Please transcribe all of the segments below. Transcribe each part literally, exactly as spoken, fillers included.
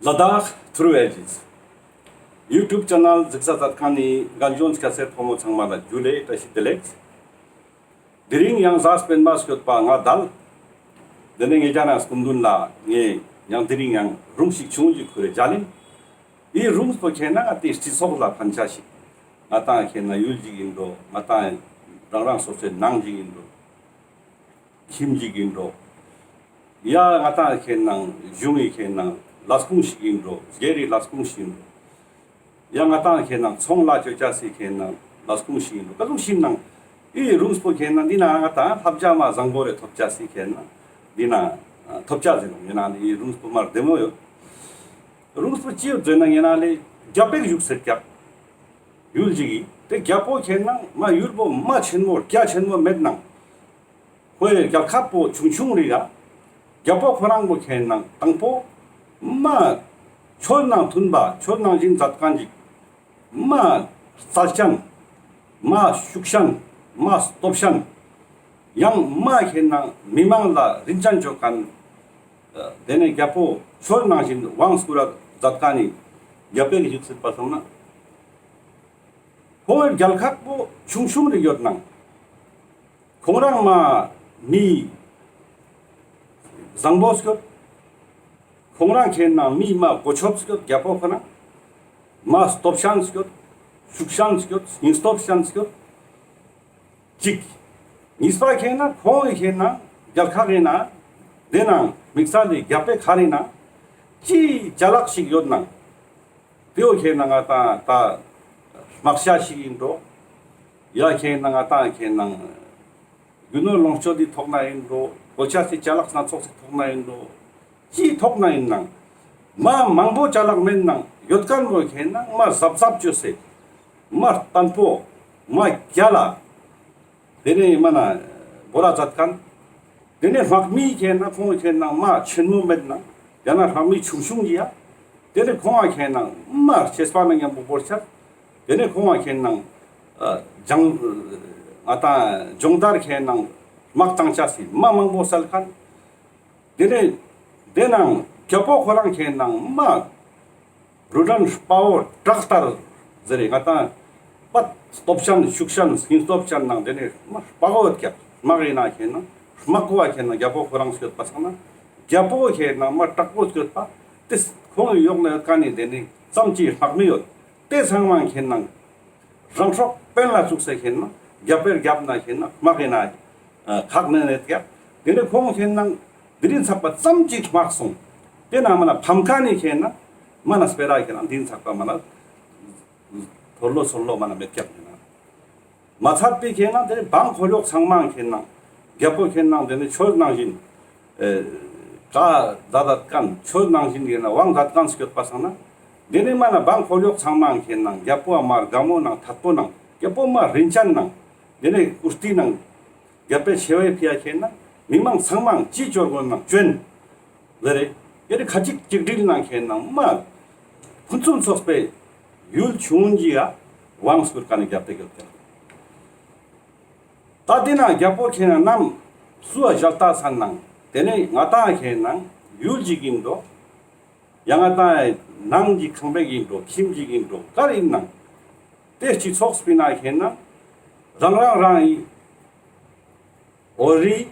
ལ་དྭགས་ཐུརུ་ཨེ་ཇིས་ཡུ་ཊུབ་ཆེ་ནལ་གཟིགས་ས་མཛད་མཁན་ནི་རྒན་གཞོན་སྐྱ་སེར་ཕོ་མོ་ཚང་མ་ལ་ཇུ་ལེ་བཀྲ་ཤིས་བདེ་ལེགས། དེ་རིང་ཡང་གཟའ་སྤེན་པ་སྐྱོད་པ་ང་དལ། དེ་ནས་ངེད་ཅག་ན་སྐུ་མདུན་ལ་ངས་ཡང་དེ་རིང་ཡང་སྒྲུང་ཞིག་ཆུང་ཞིག་ཁུར་རེ་མཇལ་ཡིན། འི་སྒྲུང་པོ་ཁེ་ན་ང་ཏི་སྤྱི་ཚོགས་ལ་ཕན་ཆ་ཞིག་ང་ཏང་ཁེ་ན་ཡུལ་ཞིག་ཡིན་འགྲོ། ང་ཏང་རང་རང་སོ་སོའི་ནང་ཞིག་ཡིན་འགྲོ། ཁྱིམ་ཞིག་ཡིན་འགྲོ། ཡ་ང་ཏང་ཁེ་ན་གཞུང་ངི་ཁེ་ན་ལས་ཁུངས་ཤིག་ཡིན་འགྲོ། སྒེར་རི་ལས་ཁུངས་ཤིག་ཡིན་འགྲོ། ཡ་ང་ཏང་ཁེ་ན་ཚོང་ལས་ཅོ་ཅེས་སི་ཁེ་ན་ལས་ཁུངས་ཤིག་ཡིན་འགྲོ། ག་ཟུག་ཞིག་ནང་འི་སྒྲུང་པོ་ཁེ་ན་འདི་ན་ང་ཏང་བསླབ་བྱ་མ་བཟང་པོ་རེ་ཐོབ་ཅེས་སི་ཁེ་ན་འདི་ན་ཐོབ་ཅེས་ཟེར་ནོག། ཡིན་ན་འི་སྒྲུང་པོ་མ་བདེ་མོ་ཡོད། སྒྲུང་པོ་ཅི་ཡོད་ཟེར་ན་ཡིན་ན་ལེ་རྒྱལ་པོའི་བཞུགས་སའི་རྒྱབ་ཡུལ་ཞིག་ཡིན། དེ་རྒྱལ་པོ་ཁེ་ན་མ་ཡུལ་པོ་མ་ཆེན་མོ་རྒྱ་ཆེན་མོ་མེད་ནང་ཁོའི་རྒྱལ་ཁབ་པོ་ཆུང་ཆུང་རེ་ཡ། རྒྱལ་པོ་ཁོ་རང་པོ་ཁེ་ན་དང་པོ་མ་ཆོས་ནང་མཐུན་པ་ཆོས་ནང་བཞིན་མཛད་མཁན་ཅིག། མ་རྩལ་ཅན། མ་ཤུགས་ཅན། མ་སྟོབས་ཅན། ཡང་མ་ཁེ་ན་མི་མང་ལ་རིན་ཅན་ཅོ་མཁན། དེ་ནས་རྒྱལ་པོ་ཆོས་ནང་བཞིན་དབང་བསྐུར་ར་མཛད་མཁན་ནི་རྒྱལ་པོའི་བཞུགས་སའི་པ་སོང་ན། ཁོང་གི་རྒྱལ་ཁབ་པོ་ཆུང་ཆུང་རེ་ཡོད་ནང་ཁོང་རང་མ་མི་བཟང་པོ་སྐྱོད། ཁོང་རང་ཁེ་ན་མི་མ་གོ་ཆོད་སྐྱོད། རྒྱལ་པོ་ཁོ་ན་མ་སྟོབས་ཅན་སྐྱོད། ཤུགས་ཅན་སྐྱོད། སྙིང་སྟོབས་ཅན་སྐྱོད། གཅིག། གཉིས་པ་ཁེ་ན་ཁོང་གི་ཁེ་ན་རྒྱལ་ཁབ་ཡིན་ན་དེ་ནང་དམིགས་བསལ་ལས་རྒྱལ་པོའི་ཁ་རེ་ན་ཅི་ཅ་ལག་ཞིག་ཡོད་ནང་དེའོ་ཁེ་ན་ང་ཏང་ད་དམག་ཆ་ཞིག་ཡིན་འགྲོ། ཡ་ཁེ་ན་ང་ཏང་ཁེ་ན་རྒྱུ་ནོར་ལོངས་སྤྱོད་དེ་ཐོག་ན་ཡིན་འགྲོ། གོ་ཆ་སི་ཅ་ལག་སྣ་ཚོགས་སི་ཐོག་ན་ཡིན་འགྲོ། ཅི་ཐོག་ན་ཡིན་ནང་མ་མང་པོ་ཅ་ལག་མེད་ནང་ཡོད་མཁན་པོ་ཁེ་ན་མ་གཟབ་གཟབ་ཅོས་སེ་མ་བརྟན་པོ་མ་རྒྱལ་ལ། དེ་ནས་མ་ན་བོ་ར་མཛད་མཁན། དེ་ནས་དམག་མི་ཁེ་ན་ཁོང་ཁེ་ན་མ་ཆེན་མོ་མེད་ནང་ཡང་ན་དམག་མི་ཆུང་ཆུང་གི་ཡ། དེ་ནས་ཁོང་ཁེ་ན་མ་ཆེས་པ་ན་མཉམ་པོ་བོར་ཆ། དེ་ནས་ཁོང་ཁེ་ན་ཨ་ཇང་ང་ཏང་སྦྱོང་བརྡར་ཁེ་ན་དམག་བཏང་ཆ་སི་མ་མང་པོ་སལ་མཁན། དེ་ནས་དེ་ནང་རྒྱལ་པོ་ཁོ་རང་ཁེ་ན་མ་རུ་དྲན་དཔའ་བོ་དྲག་ལྟར་ཟེར་རེ་ང་ཏང་པ་སྟོབས་ཅན་ཤུགས་ཅན་སྙིང་སྟོབས་ཅན་ནང་དེ་ནས་མ་དཔའ་བོ་ཡོད་ཀྱག། དམག་ཡིན་ན་ཁེ་ན་དམག་གོ་བ་ཁེ་ན་རྒྱལ་པོ་ཁོ་རང་སྐྱོད་པ་སང་ན་རྒྱལ་པོ་ཁེ་ན་མ་དྲག་པོ་སྐྱོད་པ་དེ་ཁོང་ཡོག་ན་ཡོད་མཁན་ནི་དེ་ནས་ཙམ་ཅི་དམག་མི་ཡོད་དེ་ཚང་མ་ཁེ་ན། རང་སྲོག་དཔོན་ལ་བཙུགས་སེ་ཁེ་ན་རྒྱལ་པོའི་རྒྱབ་ན་ཁེ་ན་དམག་ཡིན་ན་ཁག་ནས་ནས་ཀྱག། དེ་ནས་ཁོང་ཁེ་ན་དེ་རིང་ཚགས་པ་ཙམ་ཅིག་དམག་སོང་། དེ་ན་མ་ན་ཕམ་ཁ་ནི་ཁེ་ན་མ་ན་སྤེ་ར་ཁེ་ན་དེ་རིང་ཚགས་པ་མ་ན་ཐོར་ལོ་སོར་ལོ་མ་ན་མེད་ཀྱག་ཁེ་ན། མ་ཚད་པའི་ཁེ་ན་དེ་འབངས་འཁོར་གཡོག་ཚང་མ་ཁེ་ན་རྒྱལ་པོ་ཁེ་ན་དེ་ནས་ཆོས་ནང་བཞིན། ཨེ་ག་མཛད་མཁན་ཆོས་ནང་བཞིན་ཡིན་ན་དབང་མཛད་མཁན་སྐྱོད་པ་སང་ན། དེ་ནས་མ་ན་འབངས་འཁོར་གཡོག་ཚང་མ་ཁེ་ན་རྒྱལ་པོ་ཨ་མ་དགའ་མོ་ནང་ཐད་པོ་ནང་རྒྱལ་པོ་མ་རིན་ཅན་ནང་དེ་ནས་ཀུར་ཏི་ནང་རྒྱལ་པོའི་ཆེ་བའི་ཕི་ཡ་ཁེ་ན་མི་མང་ཚང་མ་ཅི་ཅོར་གོ་ནང་བཅོན་ལེ་རེ། དེ་ནས་ཁ་ཅིག་གཅིག་སྒྲིལ་ནང་ཁེ་ན་མ་ཕུན་སུམ་ཚོགས་པའི་ཡུལ་ཆུང་ངུན་གྱི་ཡ་དབང་བསྐུར་མཁན་ནི་རྒྱལ་པོ་སྐྱོད་ཀྱག། ད་དེ་ན་རྒྱལ་པོ་ཁེ་ན་ནམ་སུའ་ཞལ་ལྟ་ས་ནང་དེ་ནས་ང་ཏང་ཁེ་ན་ཡུལ་ཞིག་ཡིན་འགྲོ། ཡང་ང་ཏང་ནང་གི་ཁང་པ་ཡིན་འགྲོ། ཁྱིམ་ཞིག་ཡིན་འགྲོ། ག་རེ་ཡིན་ནང་དེ་སྤྱི་ཚོགས་སྤེ་ན་ཁེ་ན་རང་རང་རང་ཡི་འོ་རི་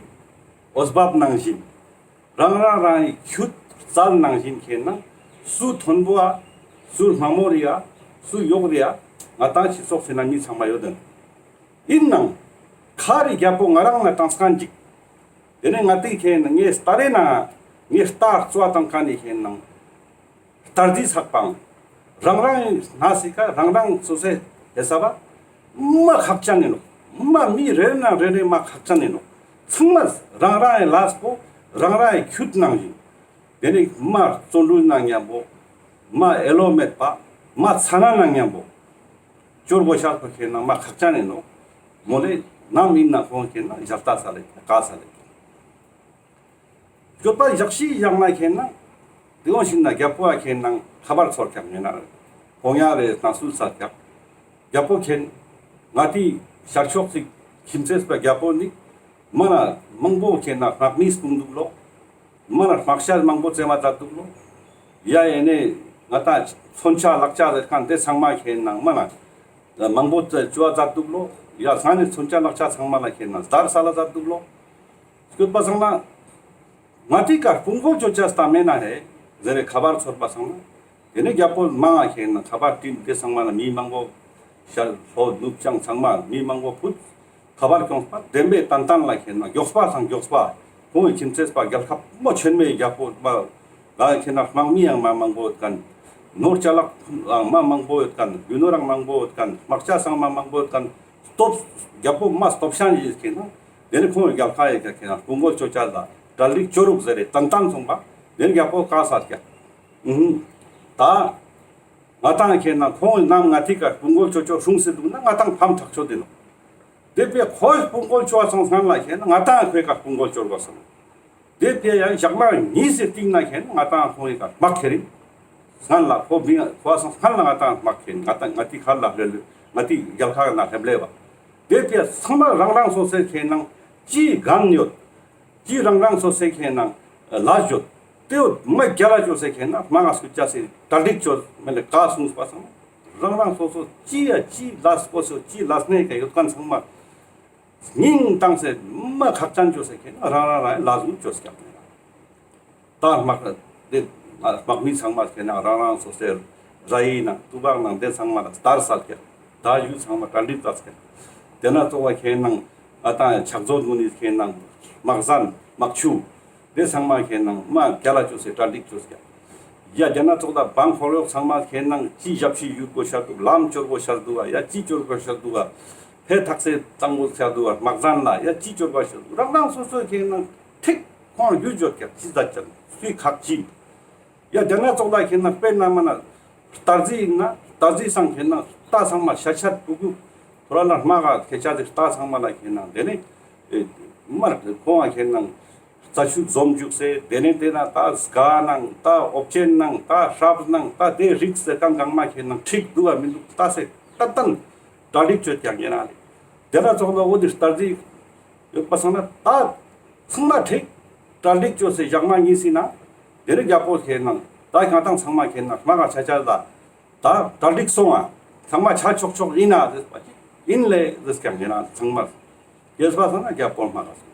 འོས་འབབ་ནང་བཞིན་རང་རང་རང་ཡི་ཁྱུད་རྩལ་ནང་བཞིན་ཁེ་ན་སུ་མཐོན་པོ་ཨ་སུ་དམའ་མོ་རེ་ཨ་སུ་གཡོག་རེ་ཨ་ང་ཏང་སྤྱི་ཚོགས་སྤེ་ན་མི་ཚང་མ་ཡོད་དེ། ཡིན་ནང་ཁ་རི་རྒྱལ་པོ་ང་རང་ལ་བཏང་མཁན་ཅིག། དེ་ནས་ང་ཏི་ཁེ་ན་ངའི་སྟ་རེ་ན་ངའི་སྟ་རྩོ་བ་བཏང་མཁན་ནི་ཁེ་ན་སྟར་རྫི་ཚག་པའང་རང་རང་ན་སི་ཀ་རང་རང་སོ་སོའི་ཧེ་ས་བ་མ་ཁག་ཅན་ཡིན་ནོག། མ་མི་རེ་ན་རེ་རེ་མ་ཁག་ཅན་ཡིན་ནོག། ཚང་མ་རང་རང་ཡི་ལས་པོ་རང་རང་ཡི་ཁྱུད་ནང་བཞིན། དེ་ནས་མ་བརྩོན་འགྲུས་ནང་མཉམ་པོ། མ་ཨེ་ལོ་མེད་པ། མ་ཚ་ན་ནང་མཉམ་པོ། ཅོར་གོ་ཤག་པ་ཁེ་ན་མ་ཁག་ཅན་ཡིན་ནོག། མོ་ལེ་ནམ་ཡིན་ན་ཁོང་ཁེ་ན་ཞལ་ལྟ་ས་ལེ་ཀ་ས་ལེ། སྐྱོད་པ་ཞག་ཤི་ཞག་ན་ཁེ་ན་དེ་འོང་ཞིག་ན་རྒྱལ་པོ་ཨ་ཁེ་ན་ཁ་པར་ཚོར་ཀྱག་ཉེ་ན་ཕོ་ཉ་རེ་ན་སུལ་ས་ཀྱག། རྒྱལ་པོ་ཁེན་ང་ཏི་ཤར་ཕྱོགས་སི་ཁྱིམ་མཚེས་པ་རྒྱལ་པོ་ནི་མ་ན་མང་པོ་ཁེ་ན་དམག་མི་སྤུངས་འདུག་ལོ། མ་ན་དམག་ཤ་མང་པོ་བཙེམ་མ་ད་འདུག་ལོ། ཡ་ཡེ་ནེ་ང་ཏང་མཚོན་ཆ་ལག་ཆ་ཟེར་ཁན་དེ་ཚང་མ་ཁེ་ནང་མ་ན་མང་པོ་ཅོ་བ་མཛད་དུག་ལོ། ཡ་སང་ནེ་མཚོན་ཆ་ལག་ཆ་ཚང་མ་ལ་ཁེ་ནང་དར་ས་ལ་མཛད་དུག་ལོ། སྐྱོད་པ་སང་ན་ང་ཏི་ཀ་སྤུན་གོལ་ཅོ་ཅེས་ཏ་མེད་ན་ཧེ་ཟེར་རེ་ཁ་པར་ཚོར་པ་སང་ན། དེ་ནེ་རྒྱལ་པོ་མང་ང་ཁེ་ནང་ཁ་པར་བྲིས་དེ་ཚང་མ་ལ་མི་མང་པོ་ཤར་ལྷོ་ནུབ་བྱང་ཚང་མ་མི་མང་པོ་ཕུད། ཁ་པར་གྱོངས་པ་བདེན་པའི་ཏན་ཏན་ལ་ཁེ་ནང་མགྱོགས་པ་སང་མགྱོགས་པ། ཁོང་གི་ཁྱིམ་མཚེས་པ་རྒྱལ་ཁབ་མོ་ཆེན་མོའི་རྒྱལ་པོ་པ་ག་ཁེ་ནང་དམག་མི་ཡང་མ་མང་པོ་ཡོད་ཁན། ནོར་ཅ་ལག་མ་མང་པོ་ཡོད་ཁན། རྒྱུ་ནོར་རང་མང་པོ་ཡོད་ཁན། དམག་ཆ་སང་མ་མང་པོ་ཡོད་ཁན། སྟོབས་རྒྱལ་པོ་མ་སྟོབས་ཤན་ཡིན་ཁེ་ནང་། དེ་ནེ་ཁོང་གི་རྒྱལ་ཁ་ཡི་ཁེ་ནང་སྤུན་གོལ་ཅོ་ཅེས་ལ་གྲ་སྒྲིག་ཅོ་རུག་ཟེར་རེ་ཏན་ཏན་སོང་པ། དེ་ནེ་རྒྱལ་པོ་ཀ་ས་ཀྱ། ཨུ་ཧུ། ད་ང་ཏང་ཁེ་ནང་ཁོང་གི་ནམ་ང་ཏི་ཀ་སྤུན་གོལ་ཅོ་ཅོ་སྲུང་སེ་དུག་ན་ང་ཏང་ཕམ་ཐག་ཆོད་དེ་ནོག། དེ་ཕིའ་ཁོའི་སྤུན་གོལ་ཅོ་བ་སང་སྔན་ལ་ཁེ་ནང་ང་ཏང་ཁོའི་ཀ་སྤུན་གོལ་ཅོ་དགོས་སོང་། དེ་ཕིའ་ཡང་ཞག་མ་གཉིས་སི་སྟིང་ན་ཁེ་ནང་ང་ཏང་ཁོང་གི་ཀ་དམག་ཁེ་རིང་། སྔན་ལ་ཁོ་མི་ཁོ་བ་སང་སྔན་ལ་ང་ཏང་དམག་ཁེ་ནང་ང་ཏང་ང་ཏི་ཁ་ལ་ལེ་ལེ་ང་ཏི་རྒྱལ་ཁ་ན་ལེབ་ལེ་བ། དེ་ཕིའ་ཚང་མ་རང་རང་སོ་སོའི་ཁེ་ནང་ཅི་འགན་ཡོད། ཅི་རང་རང་སོ་སོའི་ཁེ་ནང་ལས་ཡོད། དེ་བོ་མ་རྒྱལ་ལ་ཅོ་སེ་ཁེ་ནང་དམག་ག་སྐུལ་ཅེས་སི་གྲ་སྒྲིག་ཅོ་མེད་ལེ་ཀ་སུངས་པ་སང་། རང་རང་སོ་སོ་ཅི་ཡ་ཅི་ལས་པོ་སོ་ཅི་ལས་ནེ་ཀ་ཡོད་ཁན་ཚང་མ་སྙིང་བཏང་སེ་མ་ཁག་ཅན་ཅོ་སེ་ཁེ་ནང་རང་རང་རང་ལས་འགུལ་ཅོ་སྐྱབས་ནེ་རང་། ད་དམག་དེ་དམག་མི་ཚང་མ་ཁེ་ནང་རང་རང་སོ་སོའི་ར་ཡི་ནང་ཏུ་བག་ནང་དེ་ཚང་མ་ལ་དར་སལ་ཀྱག། ད་ཡུལ་ཚང་མ་གྲ་སྒྲིག་ཙག་ཀྱག། དེ་ན་ཙོགས་པ་ཁེ་ནང་ང་ཏང་ཕྱག་མཛོད་གུན་ནི་ཁེ་ནང་དམག་ཟན་དམག་ཆུ་དེ་ཚང་མ་ཁེ་ནང་མ་རྒྱལ་ལ་ཅོ་སེ་གྲ་སྒྲིག་ཅོ་སྐྱག། ཡ་དེ་ན་ཙོགས་ད་འབངས་འཁོར་གཡོག་ཚང་མ་ཁེ་ནང་ཅི་ཞབས་ཕྱི་ཡུལ་གོ་ཤར་དུག། ལམ་ཅོར་གོ་ཤར་དུག་ག། ཡ་ཅི་ཅོར་གོ་ཤར་དུག་ག། ཕེ་ཐག་སེ་གཙང་པོ་ཤར་དུག་ག། དམག་ཟན་ལ་ཡ་ཅི་ཅོར་གོ་ཤར་དུག། རང་རང་སོ་སོའི་ཁེ་ནང་ཁྲིག་ཁོང་རྒྱུ་ཅོ་ཀྱག་ཅི་ཟ་ཅང་སུའི་ཁག་ཅི། ཡ་དེ་ན་ཙོགས་ལ་ཁེ་ནང་དཔེར་ན་མ་ན་རྟ་རྫི་ཡིན་ན་རྟ་རྫི་སང་ཁེ་ནང་རྟ་ཚང་མ་ཤ་ཆད་ཕུ་གུ་ཐོ་ར་ལ་དམག་ག་ཁེ་ཆ་དེ་རྟ་ཚང་མ་ལ་ཁེ་ནང་དེ་ནེ་མར་ཁོང་ང་ཁེ་ནང་རྩྭ་ཆུ་འཛོམས་འཇུག་སེ་དེ་ནེ་དེ་ན་ད་སྒ་ནང་ད་ཨོབ་ཅན་ནང་ད་ཧྲབ་ནང་ད་དེ་རིགས་སེ་གང་གང་མ་ཁེ་ནང་ཁྲིག་དུག་ག་མི་དུག་ལྟ་སེ་ཏན་ཏན་གྲ་སྒྲིག་ཅོ་ཀྱག་ཉེ་རང་ལེ། དེ་ན་ཙོགས་ལ་འོ་དེ་རྟ་རྫི་ཡོད་པ་སང་ན་ད་ཚང་མ་ཁྲིག་གྲ་སྒྲིག་ཅོ་སེ་ཞག་མ་གཉིས་སི་ནང་དེ་ནེ་རྒྱལ་པོ་ཁེ་ནང་ད་ང་ཏང་ཚང་མ་ཁེ་ནང་དམག་ག་ཆ་ཆ་ད་ད་གྲ་སྒྲིག་སོང་ང་ཚང་མ་ཆ་ཆོག་ཆོག་ཡིན་ན་ཟེར་པ་ཅིག་ཡིན་ལེ་ཟེར་ཀྱག་ཉེ་རང་ཚང་མ་ཡོད་པ་སང་ན་རྒྱལ་པོ་དམག་ག་སོང་།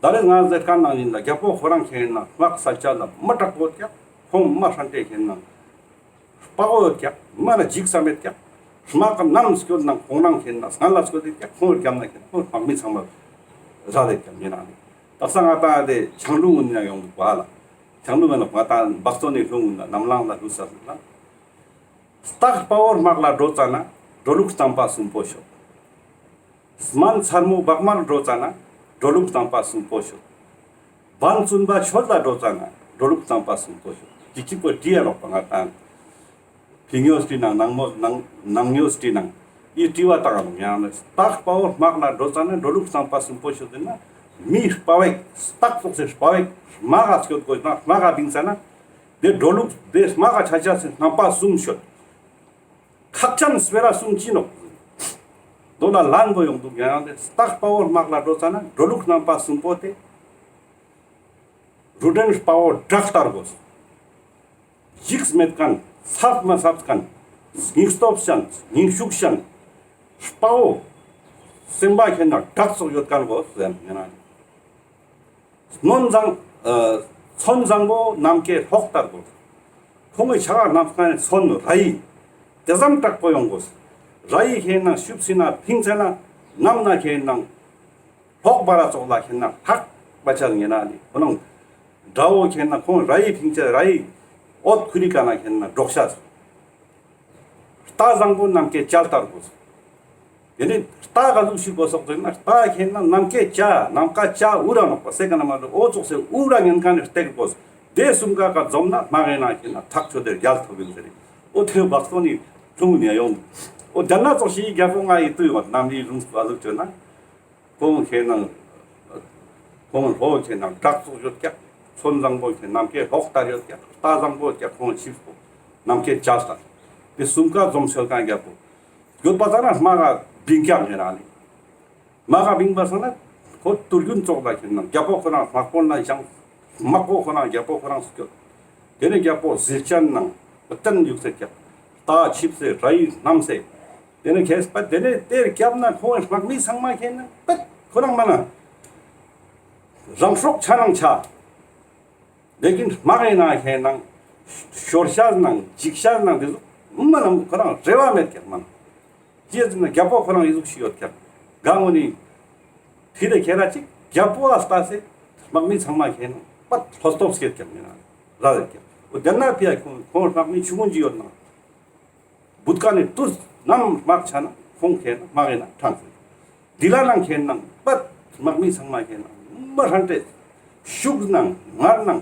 ད་རེས་ང་ཟེར་ཁན་ནང་ཡིན་ལ་རྒྱལ་པོ་ཁོ་རང་ཁེ་ནང་དམག་སལ་ཅེས་ལ་མ་དྲག་པོ་ཀྱག། ཁོང་མ་ཧྲན་ཏེ་ཁེ་ནང་དཔའ་བོ་ཡོད་ཀྱག། མ་ན་འཇིགས་ས་མེད་ཀྱག། དམག་ག་ནམ་སྐྱོད་ནང་ཁོང་རང་ཁེ་ནང་སྔན་ལ་སྐྱོད་དེ་ཀྱག། ཁོང་རྒྱབ་ན་ཁེ་ཁོང་དམག་མི་ཚང་མ་ར་དེ་ཀྱག་ཉེ་རང་ནི། དག་ས་ང་ཏང་དེ་ཆང་ལུང་ངུན་ན་ཡོང་དུག་པ་ལ། ཆང་ལུང་ངུན་ན་ང་ཏང་བག་སྟོན་ནི་ལུང་ངུན་ན་ནམ་ལངས་ལ་ལུས་ས་ལུང་ན། སྟག་དཔའ་བོ་དམག་ལ་འགྲོ་ཙ་ན་འགྲོ་ལུགས་སྟོན་པ་གསུམ་པོ་ཤོག། སྨན་མཚར་མོ་བག་མར་འགྲོ་ཙ་ན་འགྲོ་ལུགས་སྟོན་པ་གསུམ་པོ་ཤོག། བན་བཙུན་པ་ཆོས་ལ་འགྲོ་ཙ་ན་འགྲོ་ལུགས་སྟོན་པ་གསུམ་པོ་ཤོག། ཅིག་ཅིག་པོ་བྲིས་ཡ་ལོག་པ་ང་ཏང་ཕི་ཉོས་བྲིས་ནང་ནང་མོ་ནང་ནང་ཉོས་བྲིས་ནང་ཡི་བྲིས་པ་བཏང་ཡ་ལོག་ཡང་ན་སྟག་དཔའ་བོ་དམག་ལ་འགྲོ་ཙ་ན་འགྲོ་ལུགས་སྟོན་པ་གསུམ་པོ་ཤོག་ཟེར་ན་མི་དཔའ་བོ་སྟག་ཙོགས་སེ་དཔའ་བོ་དམག་ག་སྐྱོད་དགོས་ན་དམག་ག་བིང་ཙ་ན་དེ་འགྲོ་ལུགས་དེ་དམག་ག་ཆ་ཆ་སེ་རྣམ་པ་གསུམ་ཤོད། ཁག་ཅན་སྤེ་ར་གསུམ་ཅི་ནོག། དོ་ལ་ལན་པོ་ཡོང་དུག། ཡང་ན་སྟག་དཔའ་བོ་དམག་ལ་འགྲོ་ཙ་ན་འགྲོ་ལུགས་རྣམ་པ་གསུམ་པོ་དེ། རུ་འདྲེན་དཔའ་བོ་བྲག་ལྟར་དགོས། འཇིགས་མེད་ཁན་འཚབ་མ་འཚབ་ཁན་སྙིང་སྟོབས་ཅན་སྙིང་ཤུགས་ཅན་དཔའ་བོ་སེམས་པ་ཁེ་ནང་བྲག་ཙོགས་ཡོད་ཁན་དགོས་ཟེར་ཡང་ན། ཚོན་བཟང་ཨ་ཚོན་བཟང་པོ་ནམ་མཁའི་གློག་ལྟར་དགོས། ཁོང་གི་ཕྱག་ག་བསྣམས་ཁན་ཚོན་ར་ཡི་དེ་ཙམ་དྲག་པོ་ཡོང་དགོས། ར་ཡི་ཁེ་ནང་ཤུབས་སི་ན་ཕིང་ཙ་ན་ནམ་ན་ཁེ་ནང་གློག་འབར་ར་ཙོགས་ལ་ཁེ་ནང་ཧག་པ་ཆ་ཉེ་ན་ནི་ཁོ་ནང་དགྲ་བོ་ཁེ་ནང་ཁོང་ར་ཡི་ཕིང་ཙ་ར་ཡི་འོད་ཁུ་རི་ཀ་ན་ཁེ་ནང་འདྲོག་ཤ། རྟ་བཟང་པོ་ནམ་མཁའི་བྱ་ལྟར་དགོས། དེ་ནས་རྟ་ག་ཟུག་ཞིག་དགོས་སོག་ཟེར་ན་རྟ་ཁེ་ན་ནམ་མཁའི་བྱ་ནམ་མཁའ་བྱ་འུར་ར་ནོག་པ་སེ་ག་ན་མ་འདུག་འོ་ཙོགས་སེ་འུར་ར་ཉན་ཁན་ནི་རྟ་དགོས། དེ་གསུམ་ཀ་ཀ་འཛོམས་ན་དམག་ཡིན་ན་ཁེ་ན་ཐག་ཆོད་དེ་རྒྱལ་ཐོབ་ཡིན་ཟེར། འོ་དེ་བག་སྟོན་ནི་ཀྲུང་ནས་ཡོང་། འོ་དེ་ན་ཙོགས་ཤིག་རྒྱལ་པོ་ང་ཡི་དུས་ཡོང་ནམ་ཡི་རུང་ག་ཟུག་བཅོས་ན། ཁོང་ཁེ་ནང་ཁོང་ལྷོ་ཁེ་ནང་བྲག་ཙོགས་ཡོད་ཀྱག། ཚོན་བཟང་པོ་ཁེ་ནམ་མཁའི་གློག་ལྟར་ཡོད་ཀྱག། རྟ་བཟང་པོ་ཀྱག་ཁོང་ཆིབས་པོ་ནམ་མཁའི་བྱ་ལྟར། དེ་གསུམ་ཀ་འཛོམས་ཤོད་ཁན་རྒྱལ་པོ་ཡོད་པ་ཙ་ན་དམག་ག་བིང་ཀྱག་ཉེ་རང་ནི། དམག་ག་བིང་པ་སང་ན་ཁོ་དུར་རྒྱུན་ཙོགས་ལ་ཁེ་ནང་རྒྱལ་པོ་ཁོ་རང་དམག་དཔོན་ལ་བཞེངས། དམག་གོ་ཁོ་རང་རྒྱལ་པོ་ཁོ་རང་སྐྱོད། དེ་ནས་རྒྱལ་པོ་ཟིལ་ཅན་ནང་སྟན་བཞུགས་སེ་རྒྱབ། རྟ་ཆིབས་སེ་ར་ཡིག་བསྣམས་སེ། དེ་ནས་ཁེས་པ་དེ་ནས་དེར་རྒྱབ་ན་ཁོང་དམག་མི་ཚང་མ་ཁེན་ན་པད་ཁོ་རང་མ་ན་རང་སྲོག་ཆ་ནང་ཆ། ལེ་ཀིན་དམག་ཡིན་ན་ཁེན་ན་ཤོར་ཤ་ནང་འཇིགས་ཤ་ནང་དེ་ཚོ་མ་ན་ཁོ་རང་རེ་བ་མེད་ཀྱག་མ་ན། ཅི་ཟེར་ན་རྒྱལ་པོ་ཁོ་རང་ཡི་ཟུག་ཤིག་ཡོད་ཀྱག་གང་ངོ་ནི། དེ་དེ་ཁྱེད་ར་ཅིག་རྒྱལ་པོ་ཨ་ལྟ་སེ་དམག་མི་ཚང་མ་ཁེན་ན་པད་ལྷོ་སྟོབས་སྐྱེད་ཀྱག་མེད་ན་ར་ཟེར་ཀྱག་འོ་དེ་ན་ཕི་ཡ་ཁོང་ཁོང་དམག་མི་ཆུང་ངུན་ཅིག་ཡོད་ན། བུད་ཀ་ནས་དུས་ནམ་དམག་ཆ་ན་ཁོང་ཁེན་ན་དམག་ཡིན་ན་ཕྲང་སེ། དི་ལ་ནང་ཁེན་ན་པད་དམག་མི་ཚང་མ་ཁེན་ན་མ་ཧྲན་ཏེ་ཤུགས་ནང་ངར་ནང་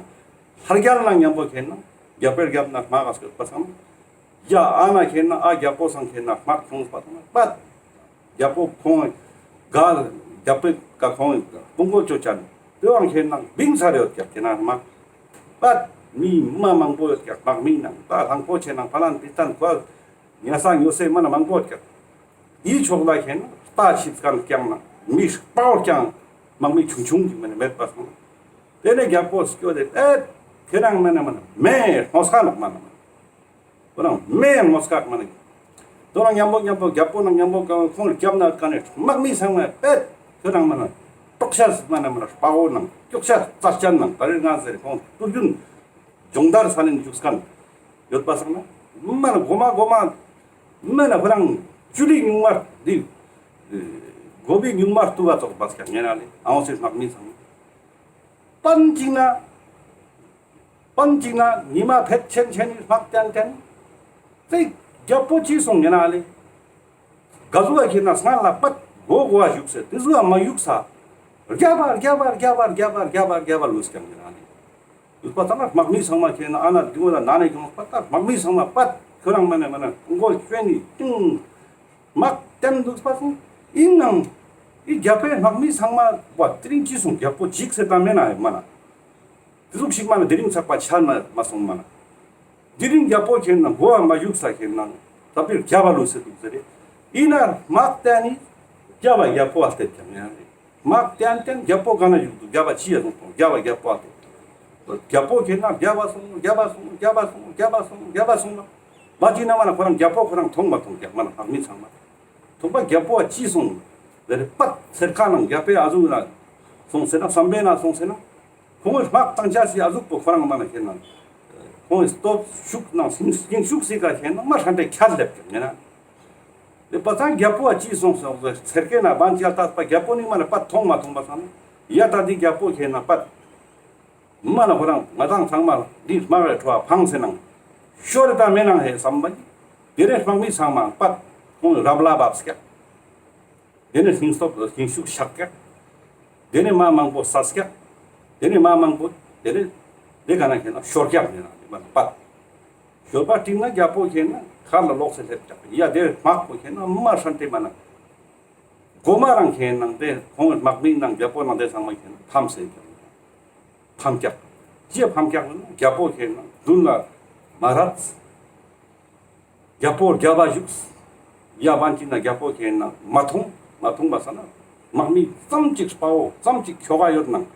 ལྷར་རྒྱལ་ནང་མཉམ་པོ་ཁེན་ན་རྒྱལ་པོའི་རྒྱབ་ན་དམག་ག་སྐྱོད་པ་སང་། ཡ་ཨ་ན་ཁེན་ན་ཨ་རྒྱལ་པོ་སང་ཁེན་ན་དམག་ཁྱོངས་པ་སང་པད། རྒྱལ་པོ་ཁོང་ག་རྒྱལ་པོའི་ཀ་ཁོང་དཔུང་གོ་ཅོ་ཅན་དེ་བང་ཁེན་ན་བིང་ཚར་ཡོད་ཀྱག་ཁེན་ན་དམག་པད་མི་མ་མང་པོ་ཡོད་ཀྱག་དམག་མི་ནང་ད་ལྷང་པོ་ཆེ་ནང་ཕ་ལན་པི་ཏན་ཁོ་ཉ་ས་ཉོ་སེ་མ་ན་མང་པོ་ཡོད་ཀྱག་འི་ཕྱོགས་ལ་ཁེན་ན་རྟ་ཆིབས་ཁན་རྐྱང་ན་མི་སྤའོ་རྐྱང་དམག་མི་ཆུང་ཆུང་གི་མ་ན་མེད་པ་སོང་། དེ་ནས་རྒྱལ་པོ་སྐྱོ་དེ་ཨེ་ཁེ་རང་མ་ན་མ་ན་མེ་ལྷོ་ས་ནག་མ་ན་མ་ན། ཁོ་རང་མེ་ཡང་མོ་སྐག་མ་ནི། དོ་རང་མཉམ་པོ་མཉམ་པོ་རྒྱལ་པོ་ནང་མཉམ་པོ་ཁོང་རྒྱབ་ན་ཀ་ནས་དམག་མི་ཚང་མ་པད་ཁོ་རང་མ་ན་དཀྲོག་ཤ་མ་ན་མ་ན་དཔའ་བོ་ནང་སྐྱོག་ཤ་རྩ་ཅན་ནང་ད་རེས་ང་ཟེར་ཁོང་ཏུར་རྒྱུན་སྦྱོང་བརྡར་ས་ལེན་བཅུག་སྐན་ཡོད་པ་སང་ན་མ་ན་གོ་མ་གོ་མ་མ་ན་ཁོ་རང་ཅུ་ལི་ཉུང་མ་འདི་གོ་བི་ཉུང་མ་ཏུ་བ་ཙོག་པ་སྐྱག་ངེ་ན་ལེ་ཨའོ་སི་དམག་མི་ཚང་མ་པན་ཅིག་ན། པན་ཅིག་ན་ཉི་མ་ཕེད་ཆེན་ཆེན་ནི་དམག་ཏན་ཏན། དེ་རྒྱལ་པོ་ཅི་སོང་ངེ་ན་ལེ། ག་ཟུག་བ་ཁེ་ན་སྔ་ལ་པད་གོ་གོ་བ་བཞུགས་སེ་དེ་ཟུག་བ་མ་བཞུགས་ས། རྒྱ་བ་རྒྱ་བ་རྒྱ་བ་ལུས་ཀྱང་ངེ་ན་ལེ། ལུས་པ་ཙ་ན་དམག་མི་ཚང་མ་ཁེ་ན་ཨ་ན་དུ་ལ་ན་ནེ་གྱོང་པ་ད་དམག་མི་ཚང་མ་པད་ཁོ་རང་མ་ནེ་མ་ནེ་མགོ་ཆོད་ནི་ཏིང་། དམག་ཏན་ལུས་པ་སོང་ཡིན་ནང་། ཨི་རྒྱལ་པོའི་དམག་མི་ཚང་མ་བ་དེ་རིང་ཅི་སོང་རྒྱལ་པོ་འཇིགས་སེ་ད་མེ་ན་མ་ན། དེ་ཟུག་ཞིག་མ་ན་དེ་རིང་ཚག་པ་ཆ་ན་མ་སོང་མ་ན། དེ་རིང་རྒྱལ་པོ་ཁེ་ན་གོ་བ་མ་བཞུགས་ས་ཁེ་ན་ད་པིར་རྒྱ་བ་ལུས་སེ་འདུག་ཟེར་རེ། ཨི་ན་དམག་ཏན་ནི་རྒྱ་བ་རྒྱལ་པོ་ཨ་སྟེ་ཀྱང་ཡང་རེ། དམག་ཏན་ཏན་རྒྱལ་པོ་ག་ན་བཞུགས་འདུག་རྒྱ་བ་ཅི་ཡ་སོང་སོང་རྒྱ་བ་རྒྱལ་པོ་ཨ་སྟེ། རྒྱལ་པོ་ཁེ་ན་རྒྱ་བ་སོང་རྒྱ་བ་སོང་རྒྱ་བ་སོང་རྒྱ་བ་སོང་རྒྱ་བ་སོང་ལ། མ་ཅི་ན་མ་ན་ཁོ་རང་རྒྱལ་པོ་ཁོ་རང་མཐོང་མ་མཐོང་རྒྱ་མ་ན་དམག་མི་ཚང་མ། ཐོག་པ་རྒྱལ་པོ་ཨ་ཅི་སོང་། ཟེར་པད་ཚེར་ཁ་ནང་རྒྱལ་པོའི་ཨ་ཟུག་ལ་སོང་ཟེར་ན་བསམ་པའི་ན་སོང་ཟེར་ན། ཁོང་གི་དམག་བཏང་ཆ་སི་ཨ་ཟུག་པོ་ཁོ་རང་མ་ན་ཁེ་ན། ཁོང་གི་སྟོབས་ཤུགས་ནང་སྙིང་སྙིང་ཤུགས་སི་ཀ་ཁེ་ན་མ་ཧྲན་ཏེ་ཁྱད་སླེབས་ཀྱང་ངེ་ན། དེ་པ་ཚང་རྒྱལ་པོ་ཨ་ཅི་སོང་སོང་ཟེར་ཚེར་ཁེ་ན་བན་ཅི་ཨ་ལྟ་པ་རྒྱལ་པོ་ནི་མ་ན་པད་མཐོང་མ་མཐོང་པ་སང་ན། ཡ་ད་འདི་རྒྱལ་པོ་ཁེ་ན་པད། མ་ན་ཁོ་རང་ང་དང་ཚང་མ་འདི་དམག་རེ་ཁྲོ་བ་ཕངས་སེ་ནང་ཤོར་རེ་ད་མེ་ནང་ཧེ་བསམ་པ་ཡིན། དེ་ནས་དམག་མི་ཚང་མ་པད་ཁོང་རབ་ལ་བབས་ཀྱག་དེ་ནས་སྙིང་སྟོབས་སྙིང་ཤུགས་ཤག་ཀྱག་དེ་ནས་མ་མང་པོ་སད་ཀྱག་དེ་ནས་མ་མང་པོ་དེ་ནས་དེ་ག་ན་ཁེ་ན་ཤོར་ཀྱག་ནས་ན་དེ་མ་ན་པད་ཤོར་པ་སྟིང་ན་རྒྱལ་པོ་ཁེ་ན་མཁར་ལ་ལོག་སེ་སླེབས་ཀྱག་ཡ་དེ་དམག་པོ་ཁེ་ན་མ་ཧྲན་ཏེ་མ་ན། གོ་མ་རང་ཁེ་ནང་དེ་ཁོང་དམག་མི་ནང་རྒྱལ་པོ་ནང་དེ་ཚང་མ་ཁེ་ན་ཕམ་སེ་ཀྱག་ཕམ་ཀྱག་ཅི་ཕམ་ཀྱག་ལ་ན་རྒྱལ་པོ་ཁེ་ན་མདུན་ལ་མ་རད། རྒྱལ་པོ་རྒྱལ་བ་བཞུགས། ཡ་བན་ཅི་ན་རྒྱལ་པོ་ཁེ་ན་མ་མཐོང་མ་མཐོང་པ་ས་ན། དམག་མི་ཙམ་ཅིག་དཔའ་བོ་ཙམ་ཅིག་ཁྱོ་ག་ཡོད་ནང་།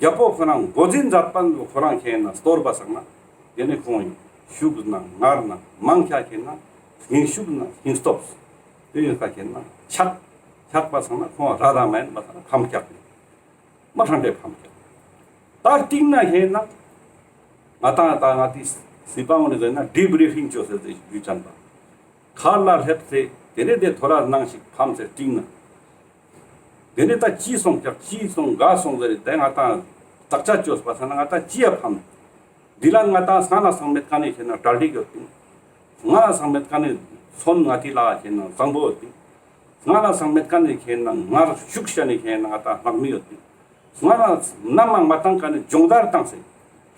རྒྱལ་པོ་ཁོ་རང་མགོ་འཛིན་མཛད་པ་ཁོ་རང་ཁེ་ན་སྟོར་པ་སང་ན། དེ་ནས་ཁོང་ཡི་ཤུགས་ན་ངར་ན་མང་ཁྱ་ཁེ་ན་སྙིང་ཤུགས་ན་སྙིང་སྟོབས། དེ་ཡོད་ཁ་ཁེ་ན་ཆག་ཆག་པ་སང་ན་ཁོང་ར་ར་མ་ཡིན་པ་སང་ན་ཕམ་ཀྱག་ནས། མ་ཧྲན་ཏེ་ཕམ་ཀྱག་ད་སྟིང་ན་ཧེ་ན། ང་ཏང་ད་ང་ཏི་སི་པ་འོ་ནི་ཟེར་ན་ཌི་བྷི་རི་ཕིང་ཅོ་སེ་ཟེར་ཡུལ་ཅན་པ། མཁར་ལ་སླེབས་ཏེ་དེ་ནས་དེ་ཐོ་ར་ནང་ཞིག་ཕམ་སེ་སྟིང་ན། དེ་ནས་ད་ཅི་སོང་ཀྱག་ཅི་སོང་ག་སོང་ཟེར་དེ་ང་ཏང་བརྟག་དཔྱད་ཅོས་པ་ས་ན་ང་ཏང་ཅི་ཡ་ཕམ། འདི་ལ་ང་ཏང་སྔ་ན་སང་མེད་ཀ་ནས་ཁེ་ན་གྲ་སྒྲིག་ཡོད་པིན། སྔ་ན་སང་མེད་ཀ་ནས་ཚོན་ང་ཏི་ལ་ཁེ་ན་བཟང་པོ་ཡོད་པིན། སྔ་ན་སང་མེད་ཀ་ནས་ཁེ་ན་ངར་ཤུགས་ཤ་ནས་ཁེ་ན་ང་ཏང་དམག་མི་ཡོད་པིན། སྔ་ན་ནམ་མང་མ་བཏང་ཀ་ནས་སྦྱོང་བརྡར་བཏང་སེ།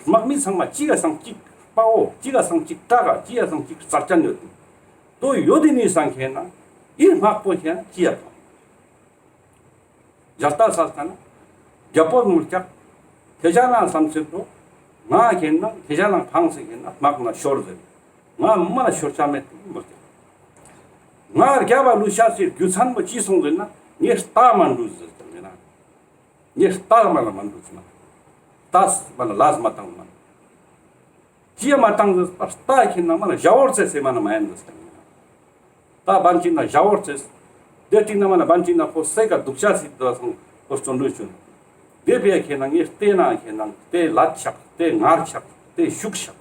དམག་མི་ཚང་མ་གཅིག་ག་སང་གཅིག་དཔའ་བོ་གཅིག་ག་སང་གཅིག་དྲག་ག་གཅིག་ག་སང་གཅིག་རྩ་ཅན་ཡོད་པིན། དོ་ཡོད་དེ་ནས་སང་ཁེ་ན་ཨི་དམག་པོ་ཁེ་ན་ཅི་ཡ་ཕམ། ཇར་ཏ་ས་ས་ན། རྒྱལ་པོ་མུར་ཀྱག་ཁྱེ་ཞ་ན་བསམ་ཚུལ་དོ། ང་ཁེ་ན་ཁྱེ་ཞ་ན་ཕངས་སེ་ཁེ་ན་དམག་ན་ཤོར་ཟེར། ང་མ་ན་ཤོར་ཆ་མེད་དེ་མུར་ཀྱག་ང་རྒྱལ་བ་ལུས་ཤ་སེ་རྒྱུ་མཚན་པོ་ཅི་སོང་ཟེར་ན་ངས་རྟ་མ་འདུག་ཟེར་ཏེ་མེད་ན། ངས་རྟ་མ་ན་མ་འདུག་ཟེར་ན། རྟ་མ་ན་ལས་མ་བཏང་མ། ཅི་ཡ་མ་བཏང་ཟེར་པ་རྟ་ཁེ་ན་མ་ན་ཞ་བོར་ཙེ་སེ་མ་ན་མ་ཡན་ཟེར་ཀྱག་ཉེ་རང་། རྟ་བན་ཅིག་ན་ཞ་བོར་ཙེ། དེ་ཏིག་ན་མ་ན་བན་ཅིག་ན་ཁོ་སེ་ཀ་དུག་ཆ་སི་དོ་སང་ཁོ་བརྩོན་འགྲུས་བྱུང་། དེ་བས་ཁེ་ན་ངའི་རྟེན་ན་ཁེ་ན་དེ་ལ་ཆག་དེ་ངར་ཆག་དེ་ཤུགས་ཆག་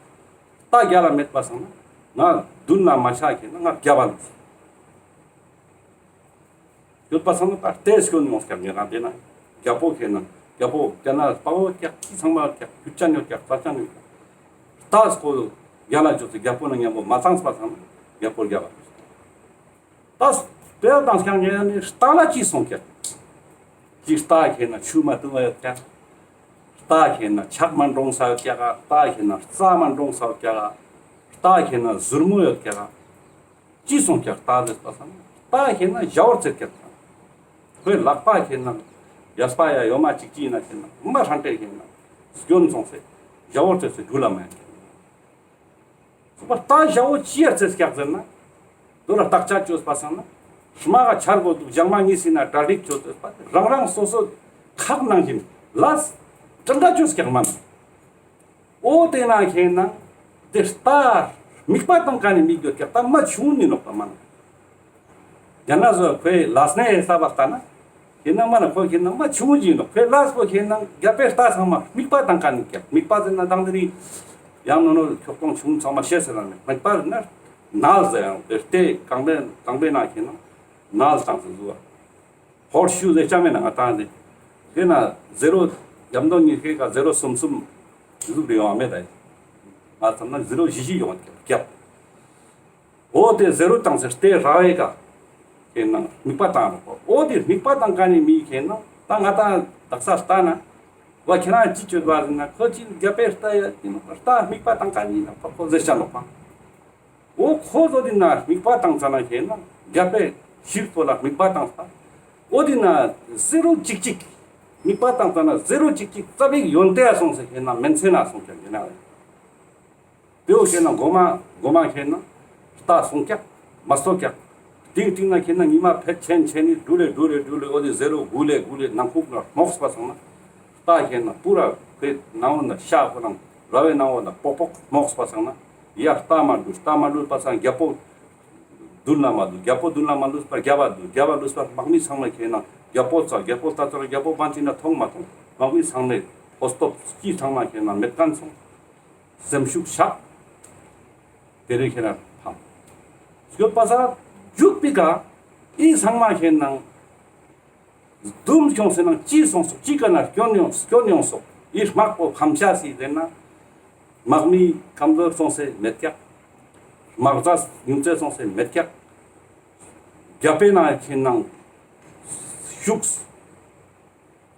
རྟ་རྒྱལ་ལ་མེད་པ་སང་ན་ང་མདུན་ན་མ་ཆ་ཁེ་ན་ང་རྒྱལ་བ་ལུས། ཡོད་པ་སང་ན་ད་ལྟའི་སྐྱོན་ཡོང་ཀྱག་ཉེ་རང་། དེ་ན་རྒྱལ་པོ་ཁེ་ན་རྒྱལ་པོ་དེ་ན་དཔའ་བོ་ཀྱག་ཅི་ཚང་མ་ཀྱག་རྒྱུ་ཅན་ཡོད་ཀྱག་རྩ་ཅན་ཡོད་ཀྱག་རྟ་སྐོ་རྒྱལ་ལ་ཅོས་ཏེ་རྒྱལ་པོ་ན་མཉམ་པོ་མ་བཏང་པ་སང་ན་རྒྱལ་པོ་རྒྱལ་བ་ལུས། ད་དཔེར་བཏང་ཀྱག་ཉེ་རང་ནི་རྟ་ལ་ཅི་སོང་ཀྱག་ཅི་རྟ་ཁེ་ན་ཆུ་མ་བཏུང་བ་ཡོད་ཀྱག་རྟ་ཁེ་ན་ཆག་མ་འགྲོང་ས་ཡོད་ཀྱག་རྟ་ཁེ་ན་རྩྭ་མ་འགྲོང་ས་ཡོད་ཀྱག་རྟ་ཁེ་ན་ཟུར་མོ་ཡོད་ཀྱག་ཅི་སོང་ཀྱག་རྟ་ཟེར་པ་སང་ན་རྟ་ཁེ་ན་ཞ་བོར་ཙེ་ཀྱག་ཁོའི་ལག་པ་ཁེ་ན་ཡས་པ་ཡ་ཡོ་མ་ཅིག་ཅིག་ན་ཁེ་ན་མ་ཧྲན་ཏེ་ཁེ་ན་སྐྱོན་སོང་སེ་ཞ་བོར་ཙེ་སེ་འགྲུལ་ལ་མ་ཡན་ཁེ་ན། སོ་པ་རྟ་ཞ་བོ་ཅི་ཡ་ཙེ་ཀྱག་ཟེར་ན། དོ་ར་བརྟག་དཔྱད་ཅོས་པ་སང་ན། རྨ་ག་ཆར་བོ་དུག་ཞག་མ་གཉིས་སི་ན་གྲ་སྒྲིག་ཅོས་ཏེ་པ་རང་རང་སོ་སོ་ཁག་ནང་བཞིན་ལས་དྲན་དྲ་ཅོས་ཀྱག་མ་ན། འོ་དེ་ན་ཁེ་ན་དེ་རྟ་རྨིག་པ་བཏང་ཀ་ནི་མི་གྱོད་ཀྱག་རྟ་མ་ཆུང་ནི་ནོག་པ་མ་ན། ཡང་ན་ཟོ་ཁོའི་ལས་ནེ་ཧེ་ས་བ་ལྟ་ན། ཁེ་ན་མ་ན་ཁོ་ཁེ་ན་མ་ཆུང་ཅིག་ནོག་ཁོའི་ལས་པོ་ཁེ་ན་རྒྱལ་པོའི་རྟ་ཚང་མ་རྨིག་པ་བཏང་ཀ་ནི་ཀྱག་རྨིག་པ་ཟེར་ན་དང་དེ་རིང་ཡང་ནོ་ནོ་ཁྱོག་ཐོང་ཆུང་ཚང་མ་ཤེས་ཟེར་ན་མེད། རྨིག་པ་ཟེར་ན་ནལ་ཟེར་ཡང་དེ་རྟའི་རྐང་པའི་རྐང་པའི་ནང་ཁེ་ན་ནལ་བཏང་ཟེར་ཟུ་བ། ཧོར་ཤུ་ཟེར་ཅང་མེད་ན་ང་ཏང་དེ། དེ་ན་ཟེ་རོ་ཡམ་དོ་ཉི་ཤེས་ཀ་ཟེ་རོ་གསུམ་གསུམ་ཟུག་རེ་ཡོང་བ་མེད་ད། ང་ཚང་ན་ཟེ་རོ་བཞི་བཞི་ཡོང་བ་རྒྱབ། འོ་དེ་ཟེ་རོ་བཏང་ཟེར་ཏེ་ར་བའི་ཀ་ཁེ་ན་རྨིག་པ་བཏང་རོགས། འོ་དེ་རྨིག་པ་བཏང་ཀ་ནི་མི་ཁེ་ན་ད་ང་ཏང་དག་ས་ལྟ་ན་བ་ཁྱེད་རང་ཅི་བཅོས་པ་ཟེར་ན་ཁོ་ཅི་རྒྱལ་པོའི་རྟ་ཡ་ཡིན་ནོག་པ། རྟ་རྨིག་པ་བཏང་ཀ་ནི་ཡིན་ནོག་པ་ཁོ་ཟེར་ཆ་ནོག་པ། འོ་ཁོ་ཚོ་དེ་ན་རྨིག་པ་བཏང་ཙ་ན་ཁེ་ན་རྒྱལ་པོའི་ཞིག་པོ་ལ་རྨིག་པ་བཏང་ས། འོ་དེ་ན་ཟེ་རོ་ཅིག་ཅིག་རྨིག་པ་བཏང་ཙ་ན་ཟེ་རོ་ཅིག་ཅིག་རྩ་བིག་ཡོན་ཏན་སོང་ཟེར་ཁེ་ན་མེན་ཚེ་ན་སོང་ཀྱག་ཡིན་ན་རེ། དེའོ་ཁེ་ན་གོ་མ་གོ་མ་ཁེ་ན་རྟ་སོང་ཀྱག་མ་སོང་ཀྱག་ཏིང་ཏིང་ན་ཁེ་ན་ཉི་མ་ཕེད་ཆེན་ཆེན་ནི་འགྲུལ་ལེ་འགྲུལ་ལེ་འགྲུལ་ལེ་འོ་དེ་ཟེ་རོ་གུ་ལེ་གུ་ལེ་ནང་ཁུག་ན་རྨོག་པ་སོང་ན། རྟ་ཁེ་ན་པུ་ར་ཁེ་ནང་འོ་ན་ཤ་ཁོ་རང་ར་བའི་ནང་འོ་ན་པོག་པོག་རྨོག་པ་སོང་ན། ཡ་རྟ་མ་འགྲུལ་རྟ་མ་འགྲུལ་པ་སང་རྒྱལ་པོ་མདུན་ལ་མ་ལུས། རྒྱལ་པོ་མདུན་ལ་མ་ལུས་པར་རྒྱལ་བ་ལུས། རྒྱལ་བ་ལུས་པར་དམག་མི་ཚང་མ་ཁེ་ན་རྒྱལ་པོ་ཙ་རྒྱལ་པོ་ལྟ་ཙ་རྒྱལ་པོ་བན་ཅིག་ན་མཐོང་མ་མཐོང་དམག་མི་ཚང་མའི་ཕོ་སྟོབས་སྐྱིད་ཚང་མ་ཁེ་ན་མེད་མཁན་སོང་། སེམས་ཤུགས་ཆག་དེ་རེ་ཁེ་ན་ཕམ། སྐྱོད་པ་ས་རྒྱུག་པི་ཀ་ཨི་ཚང་མ་ཁེ་ན་དུམ་ཁྱོང་སེ་ན་ཅི་སོང་སོག་ཅི་ཀ་ན་སྐྱོན་ཡོང་སྐྱོན་ཡོང་སོག་ཨི་དམག་པོ་ཕམ་ཆ་སི་རེ་ན་དམག་མི་ཀམ་ཛོར་སོང་སེ་མེད་ཀྱག་དམག་རྩ་ཉུང་ཙེ་སོང་སེ་མེད་ཀྱག་རྒྱལ་པོའི་ནང་ཁེ་ན་ཤུགས།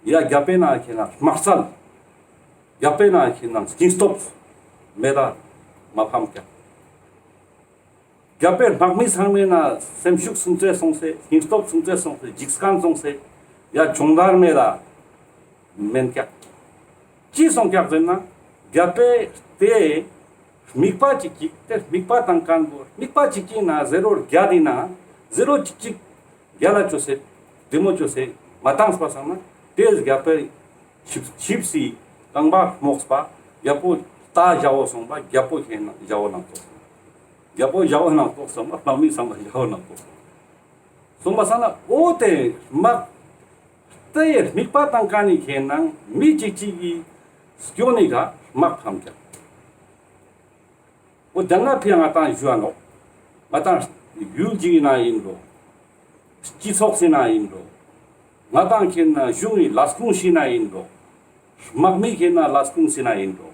ཡ་རྒྱལ་པོའི་ནང་ཁེ་ན་དམག་རྩལ། རྒྱལ་པོའི་ནང་ཁེ་ན་སྙིང་སྟོབས་མེད་ད་མ་ཕམ་ཀྱག་རྒྱལ་པོའི་དམག་མི་ཚང་མའི་ནང་སེམས་ཤུགས་སུང་ཙེ་སོང་སེ་སྙིང་སྟོབས་སུང་ཙེ་སོང་སེ་འཇིགས་སྐད་སོང་སེ་ཡ་སྦྱོང་བརྡར་མེད་ད་མེན་ཀྱག་ཅི་སོང་ཀྱག་ཟེར་ན་རྒྱལ་པོའི་དེ་རྨིག་པ་ཅིག་ཅིག་དེ་རྨིག་པ་དང་ཀན་པོ་རྨིག་པ་ཅིག་ཅིག་ན་ཟེ་རོ་རྒྱ་དེ་ན་ཟེ་རོ་ཅིག་ཅིག་རྒྱལ་ལ་ཅོས་སེ་བདེ་མོ་ཅོས་སེ་མ་བཏང་པ་སང་ན་དེ་རྒྱལ་པོའི་ཆིབས་ཆིབས་སི་རྐང་པ་རྨོག་པ་རྒྱལ་པོ་རྟ་ཞ་བོ་སོང་པ་རྒྱལ་པོ་ཁེ་ན་ཞ་བོ་ནང་ཙོགས་སོང་། རྒྱལ་པོ་ཞ་བོ་ནང་ཙོགས་སོང་པ་དམག་མི་ཚང་མ་ཞ་བོ་ནང་ཙོགས་སོང་། སོང་པ་སང་ན་འོ་དེ་དམག་དེ་རྨིག་པ་བཏང་ཀ་ནི་ཁེ་ན་མི་ཅིག་ཅིག་གི་སྐྱོན་ནི་ག་དམག་ཕམ་ཀྱག་འོ་དེ་ན་ཕི་ང་ཏང་ཞུ་བ་ནོག་ང་ཏང་ཡུལ་ཅིག་ན་ཡིན་འགྲོ། སྤྱི་ཚོགས་སི་ན་ཡིན་འགྲོ། ང་ཏང་ཁེ་ན་གཞུང་གི་ལས་ཁུངས་སི་ན་ཡིན་འགྲོ། དམག་མི་ཁེ་ན་ལས་ཁུངས་སི་ན་ཡིན་འགྲོ།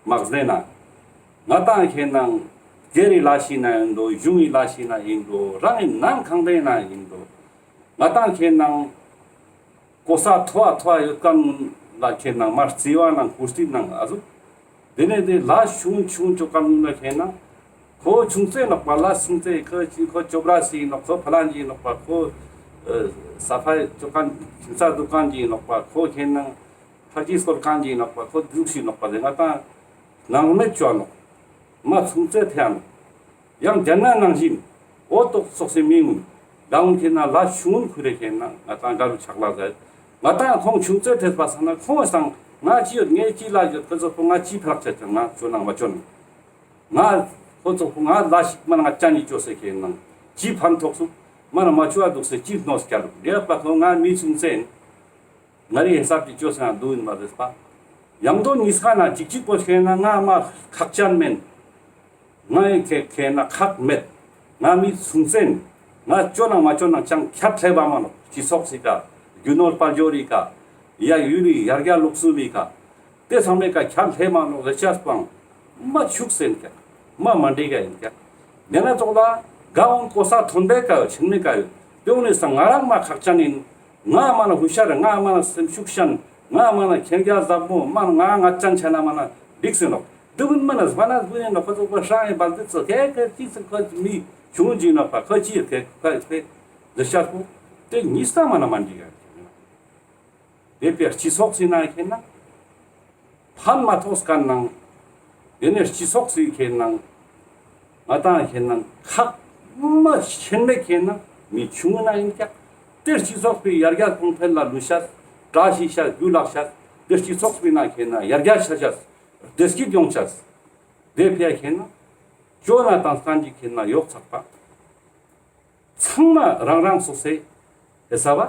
དམག་སྡེ་ན། ང་ཏང་ཁེ་ན་སྒེར་རི་ལས་སི་ན་ཡིན་འགྲོ། གཞུང་གི་ལས་སི་ན་ཡིན་འགྲོ། རང་གི་ནང་ཁང་པའི་ན་ཡིན་འགྲོ། ང་ཏང་ཁེ་ན་གོ་ས་མཐོ་བ་མཐོ་བ་ཡོད་མཁན་ལ་ཁེ་ན་མ་རྩི་བ་ནང་ཀུར་སི་ནང་ཨ་ཟུག་དེ་ནས་དེ་ལས་ཆུང་ཆུང་ཅོ་མཁན་ལ་ཁེ་ན་ཁོ་ཆུང་ཙེ་ནོག་པ་ལས་ཆུང་ཙེ་ཁོ་ཅི་ཁོ་ཅོ་པ་ར་སི་ནོག་ཁོ་ཕ་ལན་ཅི་ནོག་པ་ཁོ་ས་ཕ་ཅོ་མཁན་ཁྱིམ་ཚ་འདུག་མཁན་ཅི་ནོག་པ་ཁོ་ཁེ་ན་ཕ་ཅི་སྐོར་མཁན་ཅི་ནོག་པ་ཁོ་འདུག་སི་ནོག་པ་དེ་ང་ཏང་ནང་མེད་ཅོ་ནོག་མ་ཆུང་ཙེ་ཐེ་ནོག་ཡང་རྒྱ་ནག་ནང་བཞིན་འོ་ཏོག་ཙོགས་སི་མི་ངུན་ལ་འུན་ཁེ་ན་ལ་ཆུང་ངུན་ཁུ་རེ་ཁེ་ན་ང་ཏང་དགའ་རུ་ཆག་ལ་ཟེར། ང་ཏང་ཁོང་ཆུང་ཙེ་ཐེས་པ་སང་ན་ཁོང་སང་ང་ཅི་ཡོད་ངའི་ཅི་ལ་ཡོད་ཁོ་ཚོ་ཁོ་ང་ཅི་ཕ་རག་ཆ་ཆ་ང་ཅོ་ནང་མ་ཅོ་ནང་ ང་ཁོ་ཚོ་ཁོ་ང་ལ་ཞིག་མ་ན་ང་ཅན་ནི་ཅོ་སེ་ཁེ་ནང་ཅི་ཕན་ཐོགས་སུ་མ་ན་མ་ཆུ་བ་འདུག་སེ་ཅི་གནོད་སྐྱལ་རུ་རེ་པ་ཁོ་ང་མི་ཆུང་ཚེ་ང་རི་ཧེ་སབ་ཀྱི་ཅོ་སེ་ང་འདུག་ཡིན་མ་རེད་པ། ཡང་དོ་ཉིས་ཀ་ན་ཅིག་ཅིག་པོ་ཁེ་ན་ང་མ་ཁག་ཅན་མེན། ང་ཡི་ཁེ་ཁེ་ན་ཁག་མེད། ང་མི་ཆུང་ཚེ་ང་ཅོ་ནང་མ་ཅོ་ནང་ཅང་ཁྱད་ལྷེ་བ་མ་ནོ། སྤྱི་ཚོགས་སི་ཀ་རྒྱུ་ནོར་དཔལ་འབྱོར་རི་ཀ་ཡ་ཡུལ་ལི་ཡར་རྒྱས་ལུགས་སྲོལ་མི་ཀ་དེ་ཚང་མའི་ཀ་ཁྱད་ལྷེ་མ་ནོ་རེ་ཆ་སྤང་མ་ཆུག་སེན་ཀ་མ་མ་འདྲེ་ག་ཡིན་ཀ། ཉེ་ན་ཙོག་ལ་ག་འོང་གོ་ས་ཐོན་པའི་ཀ་ཡོད་ཆེན་མེ་ཀ་ཡོད་དེ་འོང་ནི་ས་ང་རང་མ་ཁག་ཅན་ཡིན། ང་མ་ན་ཧུ་ཤར་ང་མ་ན་སེམས་ཤུགས་ཤན་ང་མ་ན་ཁྱེད་རྒྱ་ཟབ་མོ་མ་ན་ང་ང་ཅན་ཆ་ན་མ་ན་འགྲིག་སེ་ནོ། དུ་བུན་མ་ན་ཟ་ན་ཟ་ན་ཁོ་ཚོ་ཁོ་ཧྲང་ཡིན་པ་འདི་ཚོ་ཁེ་ཁེ་ཅི་ཚེ་ཁོ་མི་ཆུང་ཅིག་ན་པ་ཁོ་ཅི་ཁེ་ཁོ་ཁེ་འདི་ཤར་པོ་དེ་ཉིས་ལྟ་མ་ན་མ་འགྲིག་ཡ། དེ་པའི་སྤྱི་ཚོགས་སི་ནང་ཁེ་ན་ཕན་མ་ཐོགས་ཀ་ནང་དེ་ནས་སྤྱི་ཚོགས་སི་ཁེ་ནང་ང་ཏང་ཁེ་ནང་ཁག་མ་ཆེན་མེ་ཁེ་ན་མི་ཆུང་ན་ཡིན་ཀྱག་དེ་སྤྱི་ཚོགས་པའི་ཡར་རྒྱས་གོང་འཕེལ་ལ་ལུས་ཤར་བཀྲ་ཤིས་ཤར་རྒྱུ་ལག་ཤར་དེ་སྤྱི་ཚོགས་པའི་ནང་ཁེ་ན་ཡར་རྒྱས་ཆ་ཤར་བདེ་སྐྱིད་ཡོང་ཆ། དེ་ཕྱིར་ཁེ་ན་ཅོ་ན་དང་སྟན་གྱི་ཁེ་ན་ཡོག་ཚག་པ་ཚང་མ་རང་རང་སོ་སོའི་ཧེ་ས་བ་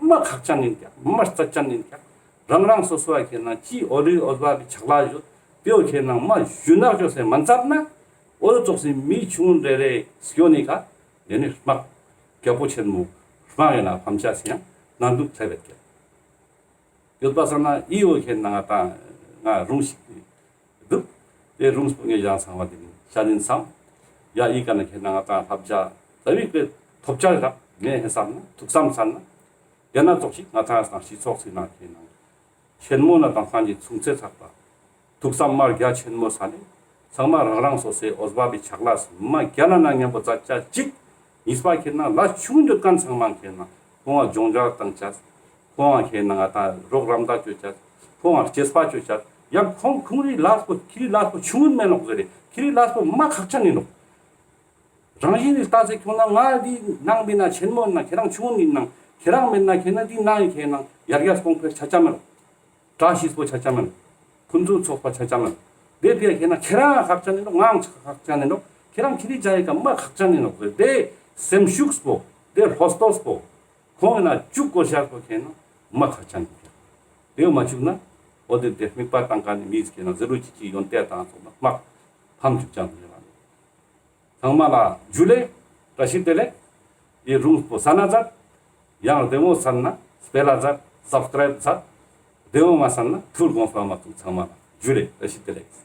མ་ཁག་ཅན་ཡིན་ཀྱག་མ་རྩ་ཅན་ཡིན་ཀྱག་རང་རང་སོ་སོ་བ་ཁེ་ན་ཅི་འོ་རི་འོ་ཟ་བ་གི་ཆག་ལ་ཡོད་དེའོ་ཁེ་ན་མ་ཞུ་ན་ཅོ་སེ་མ་མཛད་ན་འོ་རི་ཙོགས་སི་མི་ཆུང་རེ་རེ་སྐྱོ་ནི་ཀ་དེ་ནི་དམག་རྒྱལ་པོ་ཆེན་མོ་དམག་ཡིན་ན་ཕམ་ཆ་སི་ཡང་ནང་འདུག་ཐེ་བེད་ཀྱག་ཡོད་པ་སང་ན་ཨི་འོ་ཁེ་ན་ང་ཏང་ང་རུང་ཞིག་འདུག་དེ་རུང་སྤུ་ངེ་ཞང་ཚང་བ་དེ་ནི་ཤ་ལིན་སང་ཡ་ཨི་ཀ་ན་ཁེ་ན་ང་ཏང་ལྷབ་ཇ་ད་བིག་པེ་ཐོབ་ཆ་རག་ངས་ཧེ་བསམ་ན་ཐུགས་བསམ་ཚར་ན་དེ་ན་ཙོགས་ཤིག་ང་ཏང་སང་སྤྱི་ཚོགས་སི་ནང་ཁེ་ན་ཆེན་མོ་ན་དང་སང་གི་ཆུང་ཚེ་ཚག་པ་ཐུགས་བསམ་མ་རྒྱ་ཆེན་མོ་ས་ནས་ཚང་མ་རང་རང་སོ་སོའི་འོ་ཟ་བ་བི་ཆག་ལ་སི་མ་རྒྱ་ན་ན་མཉམ་པོ་ཛད་ཆ་ཅིག་གཉིས་པ་ཁེ་ན་ལ་ཆུང་འདོད་མཁན་ཚང་མ་ཁེ་ན་ཁོང་ང་ཇོང་ཇར་བཏང་ཆ། ཁོང་ང་ཁེ་ན་ང་ཏང་རོགས་རམ་ད་ཅོ་ཆ། ཁོང་ང་སྐྱེས་པ་ཅོ་ཆ། ཡང་ཁོང་ཁོང་རི་ལས་པོ་ཁྱི་རི་ལས་པོ་ཆུང་ངུན་མེན་ནོག་ཟེར་རེ་ཁྱི་རི་ལས་པོ་མ་ཁག་ཅན་ཡིན་ནོག་རང་བཞིན་རི་ལྟ་ཚེ་ཁྱོང་ན་ང་འདི་ནང་མི་ན་ཆེན་མོ་ན་ཁྱེ་རང་ཆུང་ངུན་ཡིན་ནང་ཁྱེ་རང་མེན་ན་ཁེ་ན་འདི་ནང་ཡི་ཁེ་ན་ཡར་རྒྱས་གོང་འཕེལ་ཆ་ཆ་མེན་ནོག་བཀྲ་ཤིས་པོ་ཆ་ཆ་མེན། ཕུན་སུམ་ཚོགས་པ་ཆ་ཆ་མེན། དེ་ཕིའ་ཁེ་ན་ཁྱེ་རང་ཁག་ཅན་ཡིན་ནོག་ང་ཁག་ཅན་ཡིན་ནོག་ཁྱེ་རང་ཁྱི་རི་ཇ་ཡི་ཀ་མ་ཁག་ཅན་ཡིན་ནོག་དེ་སེམས་ཤུགས་པོ་དེ་ལྷོ་སྟོབས་པོ་ཁོང་ཡིན་ན་ཅུག་གོ་ཤར་པོ་ཁེ་ན་མ་ཁག་ཅན་ཡིན། དེ་མ་ཅུག་ན་འོ་དེ་དེ་དམིགས་པ་བཏང་ཀ་ནི་མི་ཟིག་ཁེ་ན་ཟེར་རུ་ཅི་ཅི་ཡོན་ཏན་དང་ཚོགས་ན་མ་ཕམ་ཅུག་ཅན་ཡིན་ལ། ཚང་མ་ལ་ཇུ་ལེ། བཀྲ་ཤིས་བདེ་ལེགས། ཡི་རུང་པོ་ས་ན་ཛད། ཡང་བདེ་མོ་ས་ན་སྤེ་ལ་ཛད། སབ་སི་ཀ་རའིབ་ཛད། བདེ་མོ་མ་ས་ན་ཐུར་དགོངས་པ་མ་ཐུག་ཚང་མ་ལ་ཇུ་ལེ། བཀྲ་ཤིས་བདེ་ལེགས།